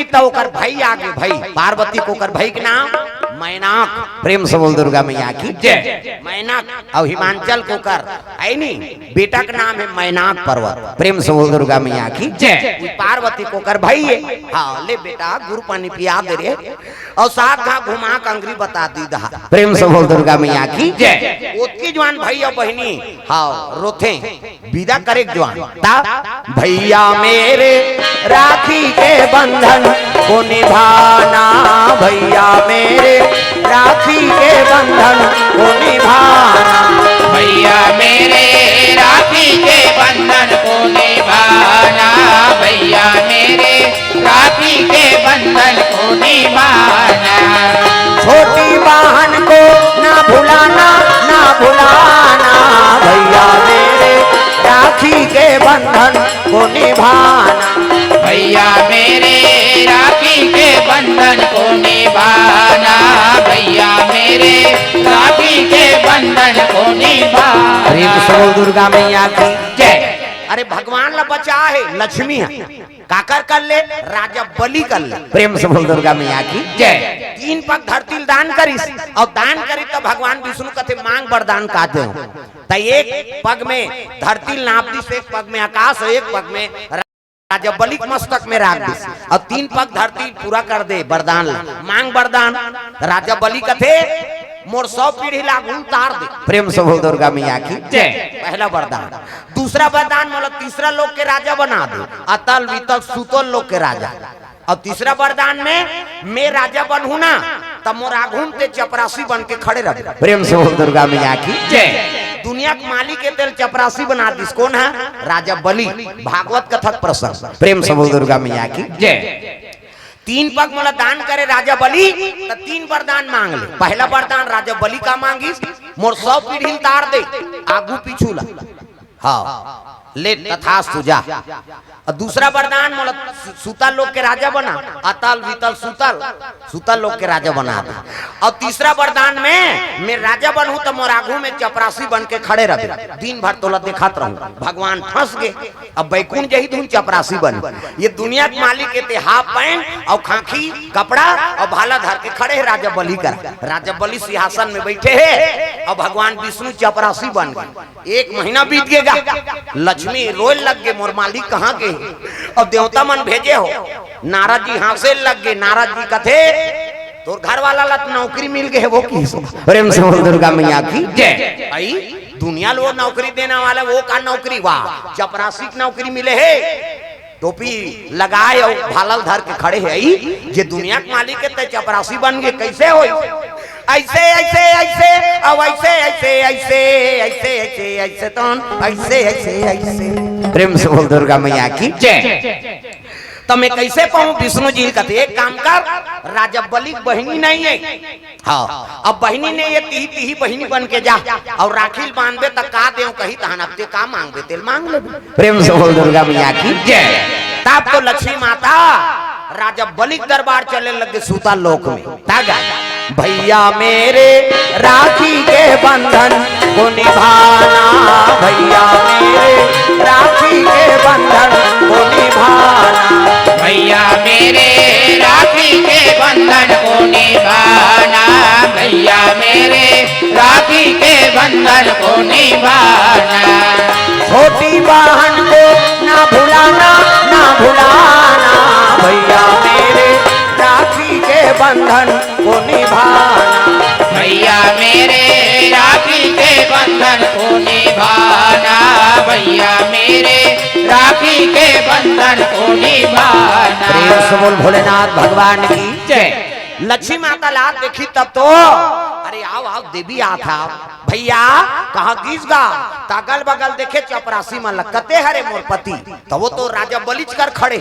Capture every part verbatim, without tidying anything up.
त ओकर भाई आगे, भाई पार्वती के ओकर भाई के नाम मैनाक। प्रेम से बोल दुर्गा मैया की जय। मैनाक। अउ हिमांचल के ओकर है नी, बेटा के नाम है मैनाक पर्वत। प्रेम से बोल दुर्गा मैया की जय। उ पार्वती के ओकर भाई है। हाँ, ले बेटा, गुरु पानी पिया दे रे। अउ सात घा घुमा के अंगरी बता दी दहा। प्रेम से बोल दुर्गा मैया की जय। ओतकी जुवान भाई अउ बहिनी, हाँ, रोथे। विदा करे के जुवान। ता भैया मेरे राखी के बंधन को निभाना, भैया मेरे राखी के बंधन को निभाना। भैया मेरे राखी के बंधन को निभाना, भैया मेरे राखी के बंधन को निभाना। छोटी बहन को ना भुलाना, ना भुलाना, भैया मेरे राखी के बंधन को निभाना। भैया मेरे राखी के बंधन को निभाना, भैया मेरे राखी के बंधन को निभाना। प्रेम से बोल दुर्गा मैया की जय। अरे भगवान ला बचा है, लक्ष्मी है। काकर कर ले? राजा बलि कर ले। प्रेम से बोल दुर्गा मैया की जय। तीन पग धरती ल दान करिस, अउ दान करी त भगवान विष्णु कथे, मांग वरदान का दे। त एक पग में धरती ल नाप दिस, एक पग में आकाश, एक पग में राजा बलि के मस्तक में राख दिस, अउ तीन पग धरती पूरा कर दे वरदान ला। मांग वरदान। राजा बलि कथे, मोर सौ पीढ़ी ला आगू उतार दे। प्रेम से बोल दुर्गा मैया की जय। पहला वरदान। दूसरा वरदान, मोला तीसरा लोक के राजा बना दे, अतल वितल सुतल लोक के राजा। अउ तीसरा वरदान में मैं राजा बनहूं ना, त मोर आगू में ते चपरासी बन के खड़े रह। प्रेम से बोल दुर्गा मैया की जय। दुनिया के मालिक के तेल चपरासी बना दिस। कोन है? राजा बलि। भागवत कथा के प्रसंग। प्रेम से बोल दुर्गा मैया की जय। तीन पग मोला दान करे राजा बलि, त तीन वरदान मांग ले। पहला वरदान राजा बलि का मांगिस, मोर सौ पीढ़ी ल तार दे, आगू पीछू ला। हाँ, ले तथास्तु जा। अउ दूसरा वरदान मोला सु-, सुतल लोक के राजा बना, अतल वितल सुतल, सुतल लोक के राजा बना दे। अउ तीसरा वरदान में मैं राजा बनहूं त मोर आगू में चपरासी बन के खड़े रह, दिन भर तोला देखत रहूं। भगवान फंस गे। अब बैकुंठ जही धुन चपरासी बन। ये दुनिया के मालिक के ते हाफ पैंट अउ खांखी कपड़ा अउ भाला धर के खड़े हे राजा बलि करा। राजा बलि सिंहासन में बैठे हे अउ भगवान विष्णु चपरासी बन गए। एक महीना बीत गेगा, लक्ष्मी रोए लग गे, मोर मालिक कहाँ गे? अउ देवता मन भेजे हो, नारद जी हाँसे लग गे। नारद जी कथे, तोर घर वाला ला त नौकरी मिल गे हे, वो की सो। प्रेम से बोल दुर्गा मैया की जय। भाई, दुनिया ल वो नौकरी देने वाला, वो का नौकरी? वाह, चपरासी के नौकरी मिले हे। टोपी लगाए अउ भाला ल धर के खड़े हे। ई जे दुनिया के मालिक हे, ते चपरासी बन गे, कैसे होई? ऐसे, ऐसे, ऐसे, अब ऐसे, ऐसे, ऐसे, ऐसे, ऐसे, ऐसे, तौन, ऐसे, ऐसे, ऐसे। प्रेम से बोल दुर्गा मैया की जय। त मैं कैसे पाऊं? विष्णु जी कथे, एक काम कर, राजा बलि के बहिनी नहीं है, हाँ, अब बहिनी नहीं है, तिही तिही बहिनी बन के जा, अउ राखी ल बांधबे त का देव कही, तहन अब ते का मांगबे, तेल मांग लेबे। प्रेम से बोल दुर्गा मैया की जय। तब तो लक्ष्मी माता राजा बलि के दरबार चले लगे सुतल लोक में। तागा, भैया मेरे राखी के बंधन को निभाना, भैया मेरे राखी के बंधन को निभाना। भैया मेरे राखी के बंधन को निभाना, भैया मेरे राखी के बंधन को निभाना। छोटी बहन को ना भुलाना, ना भुलाना, भैया मेरे राखी के बंधन को निभाना। भैया मेरे राखी के बंधन को निभाना, भैया मेरे राखी के बंधन को निभाना। प्रेम से बोल भोलेनाथ भगवान की जय। लक्ष्मी माता लात देखी तब तो, अरे आओ, आओ, देवी आत हव। भैया, कहाँ गिस गा? त अगल बगल देखे चपरासी मन ल, कते हरे मोर पति? त वो तो राजा बलिच कर खड़े।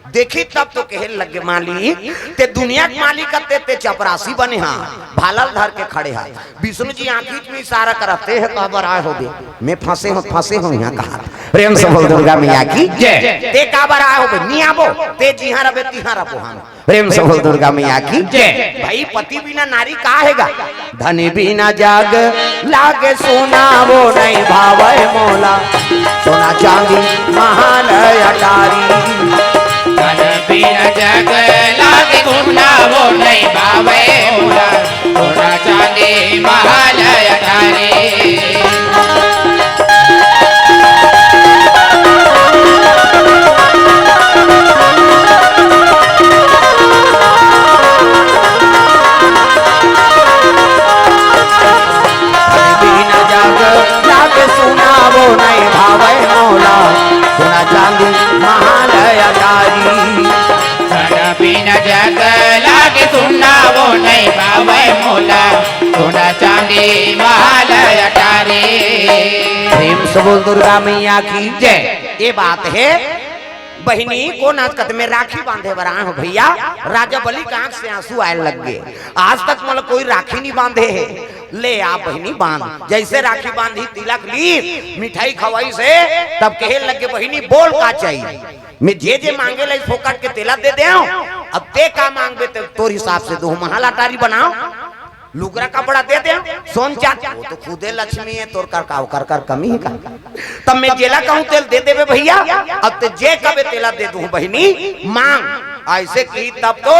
देखी तब तो कहे लगे, मालिक, ते दुनिया के मालिक, ते, ते चपरासी बने हा, भाला ल धर के खड़े हा। विष्णु जी आंखी में इशारा करते हैं, काबर आए होबे? मैं फंसे हूँ, फंसे हूँ यहाँ कहा। प्रेम से बोल दुर्गा मैया की जय। ते काबर आए होबे? नी आबो, ते जिहाँ रबे तिहाँ रबो हम। प्रेम से बोल दुर्गा मैया की जय। भाई, पति बिना नारी का हेगा? धन बिना जग लागे सोना, वो नहीं भावे मोला, सोना चांदी महान अटारी। धन बिना जग नहीं पावे मोला, सोना चांदी महल अटारी। प्रेम से बोल दुर्गा मैया की जय। ये बात है, बहिनी को नाच कत में राखी बांधे बर आए हो भैया, राजा बलि के आंख से आंसू आए लग गए। आज तक मोला कोई राखी नहीं बांधे है, ले आ बहिनी बांध। जैसे राखी बांधी, तिलक ली, मिठाई खवाई से, तब कहे लग गए, बहिनी बोल का चाहिए? मैं जे जे मांगे ला फोकट के तेला दे दे हूँ। अब ते का मांगबे ते तोर हिसाब से दो, महल अटारी बनाओ, लुगरा कपड़ा दे दे हूँ, सोन चांदी, वो तो खुदे लक्ष्मी है, तोर कर का ओकर कर कमी है का? तब मैं जेला कहूँ तेल दे देबे भैया, अब ते जे कबे तेला दे दूँ बहिनी, मांग। ऐसे की तब तो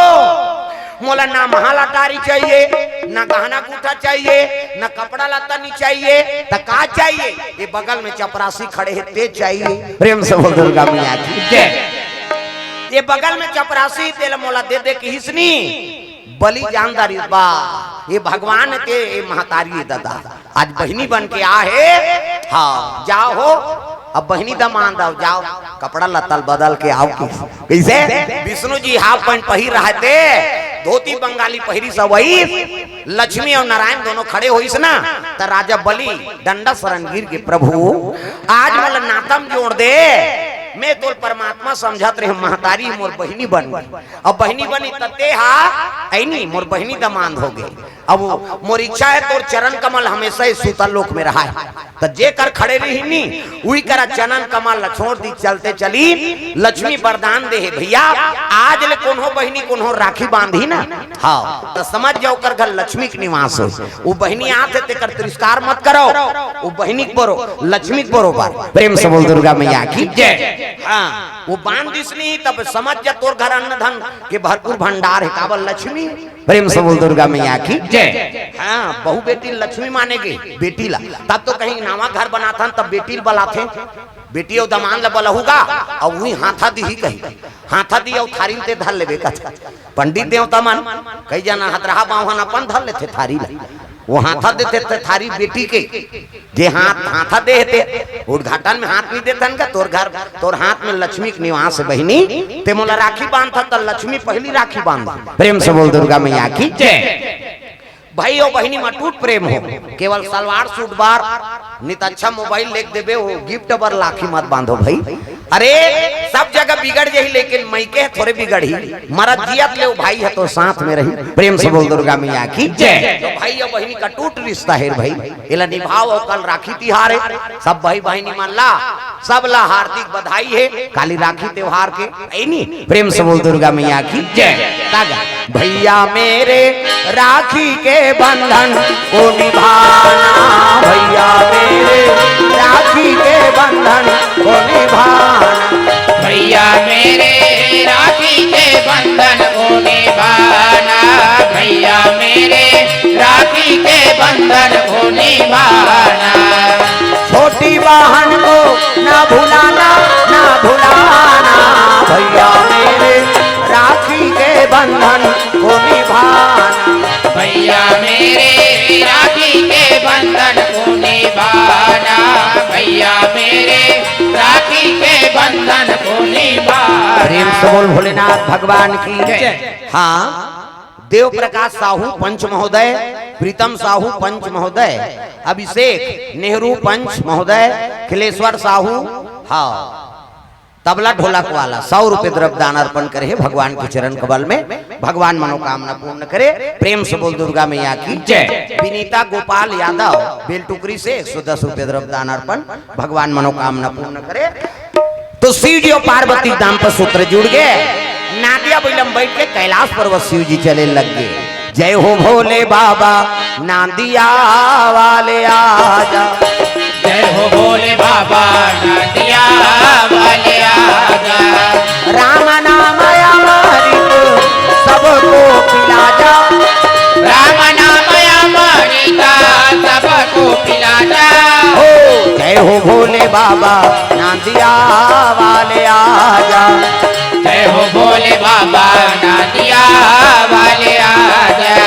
मोला ना महल अटारी चाहिए, ना गहना गूठा चाहिए, ना कपड़ा लत्ता नहीं चाहिए, त का चाहिए? ये बगल में चपरासी खड़े हैं, ते चाहिए। प्रेम से बोल दुर्गा मैया की जय। ये बगल में चपरासी तेल मोला दे दे किहिस नी, बलि जानदारी बा, ये भगवान ते, ये महतारी है दादा। आज बहिनी बन के आ हे, हाँ, जाओ हो, अब बहिनी दमांद आओ, जाओ, कपड़ा लत्तल बदल के आओ। किस, कैसे? विष्णु जी हाफ पैंट पहिर रहे थे, धोती बंगाली पहिरी सवई, लक्ष्मी और नारायण दोनों खड़े होइस ना, त राजा बलि डंडा शरण गिर के, प्रभु, आज मोला नातम जोड़ दे, मैं तोल परमात्मा समझत रहे, महतारी मोर बहिनी बन गई, अब बहिनी बनी त ते हा, ऐनी मोर बहिनी दमांद हो गई। अब मोर इच्छा है तोर चरण कमल हमेशा ही सूतल लोक में रहा है। त जे कर खड़े रही नी, उही करा चरण कमल ला छोड़ दी, चलते चली। लक्ष्मी वरदान दे हे भैया, आज ले कोनो बहिनी कोनो राखी बांधी ना, हाँ, त समझ जाओ कर घर लक्ष्मी के निवास हो। वो बहिनी आत है तेकर तिरस्कार मत करो, वो बहिनी के बरो, लक्ष्मी के बरोबर। प्रेम से बोल दुर्गा मैया की जय। हाँ, वो बांध दिस नी तब समझ जा तोर घर अन्न धन के भरपूर भंडार है, काबर लक्ष्मी। प्रेम से बोल दुर्गा मैया की जय। हाँ, बहू बेटी लक्ष्मी माने गे, बेटी ला। तब तो कहीं नवा घर बनाथन, तब बेटी ला बलाथे, बेटी अउ दमांद ला बलहूगा, अउ उही हाथा दिही कही, हाथा दी अउ थारी ल ते धर लेबे कथे। पंडित देवता मन, कई जना हथरहा बांहन अपन धर लेथे थारी ला, वो हाथा देथे ते थारी बेटी के, जे हाथ, हाथा दे हे ते, उद्घाटन में हाथ नहीं देथन का, तोर घर, तोर हाथ में लक्ष्मी के निवास है बहिनी, ते मोला राखी बांधत त लक्ष्मी पहली राखी बांध। प्रेम से बोल दुर्गा मैया की जय। भाई अउ बहिनी म अटूट प्रेम हो, केवल सलवार सूट बार, नित अच्छा मोबाइल लेके देबे, वो गिफ्ट बर राखी मत बांधो भाई। अरे, सब जगह बिगड़ जाही, लेकिन मइके थोरे बिगड़ही। मरत जियत ले वो भाई है तो साथ में रही। प्रेम से बोल दुर्गा मैया की जय। तो भाई अउ बहिनी का अटूट रिश्ता है भाई, एला निभाओ। अउ कल राखी तिहार है, सब भाई बहिनी मन ला, सब ला हार्दिक बधाई है काली राखी त्योहार के। ऐनी प्रेम से बोल दुर्गा मैया की जय। तागा भैया मेरे राखी के बंधन को निभाना, भैया मेरे राखी के बंधन को निभाना। भैया मेरे राखी के बंधन को निभाना, भैया मेरे राखी के बंधन को निभाना। छोटी बहन को ना भुलाना, ना भुलाना, भैया मेरे राखी के बंधन को निभाना। भैया मेरे राखी के बंधन को निभाना, भैया मेरे राखी के बंधन को निभाना। प्रेम से बोल भोलेनाथ भगवान की जय। हाँ, देव प्रकाश साहू पंच महोदय, प्रीतम साहू पंच महोदय, अभिषेक नेहरू पंच महोदय, खिलेश्वर साहू, हाँ, तबला ढोलक वाला सौ रुपये द्रव्य दान अर्पण करे हे भगवान के चरण कमल में, भगवान मनोकामना पूर्ण करे। प्रेम से बोल दुर्गा मैया की जय। विनीता गोपाल यादव बेलटुकरी से एक सौ दस रुपये द्रव्य दान अर्पण, भगवान मनोकामना पूर्ण करे। तो शिव जी और पार्वती के दाम्पत्य सूत्र जुड़ गए। नादिया बैलम बैठ के कैलाश पर्वत शिव जी चले लग गए। जय हो भोले बाबा, नादिया वाले आजा। जय हो भोले बाबा, नादिया वाले आजा। राम नाम अमृत सबको पिला जा। राम नाम अमृत सबको पिला जा। हो, जय हो भोले बाबा, नादिया वाले आजा। जय हो भोले बाबा, नादिया वाले आजा।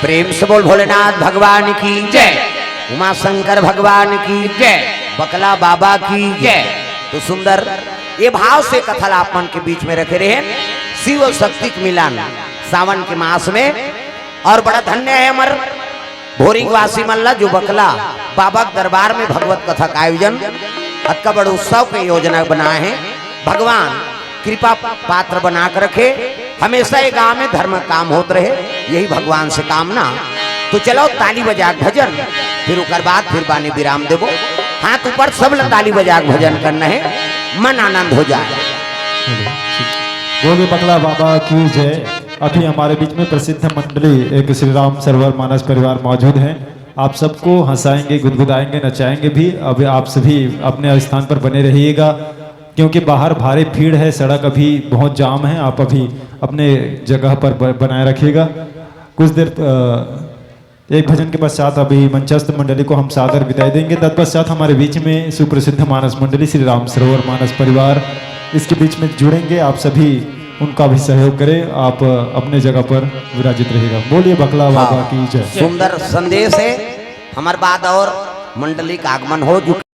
प्रेम से बोल भोलेनाथ भगवान की जय। उमा शंकर भगवान की जय। बकला बाबा की जय। तो सुंदर ये भाव से कथा ला आप मन के बीच में रखे रहे, शिव और शक्ति के मिलन सावन के मास में। और बड़ा धन्य है हमर भोरिंग वासी मन ला जो बकला बाबा के दरबार में भगवत कथा का आयोजन अतका बड़ उत्सव के योजना बनाए हैं। भगवान कृपा पात्र बना के रखे, हमेशा ये गांव में धर्म काम होत रहे, यही भगवान से कामना। तो चलो ताली बजा के भजन, फिर ओकर बाद फिर बानी विराम देबो। हाथ ऊपर, सब ला ताली बजा के भजन करना है, मन आनंद हो जाए। बोलिए बकला बाबा की जय। अभी हमारे बीच में प्रसिद्ध मंडली एक श्री राम सरोवर मानस परिवार मौजूद है। आप सबको हंसाएंगे, गुदगुदाएंगे, नचाएंगे भी। अब आप सभी अपने स्थान पर बने रहिएगा, क्योंकि बाहर भारी भीड़ है, सड़क अभी बहुत जाम है। आप अभी अपने जगह पर ब- बनाए रखिएगा। कुछ देर अ, एक भजन के पश्चात अभी मंचस्थ मंडली को हम सादर विदाई देंगे। तत्पश्चात हमारे बीच में सुप्रसिद्ध मानस मंडली श्री राम सरोवर मानस परिवार इसके बीच में जुड़ेंगे। आप सभी उनका भी सहयोग करें। आप अपने जगह पर विराजित रहिएगा। बोलिए बकला बाबा की जय। सुंदर संदेश है। हमारे बाद और मंडली का आगमन हो चुका।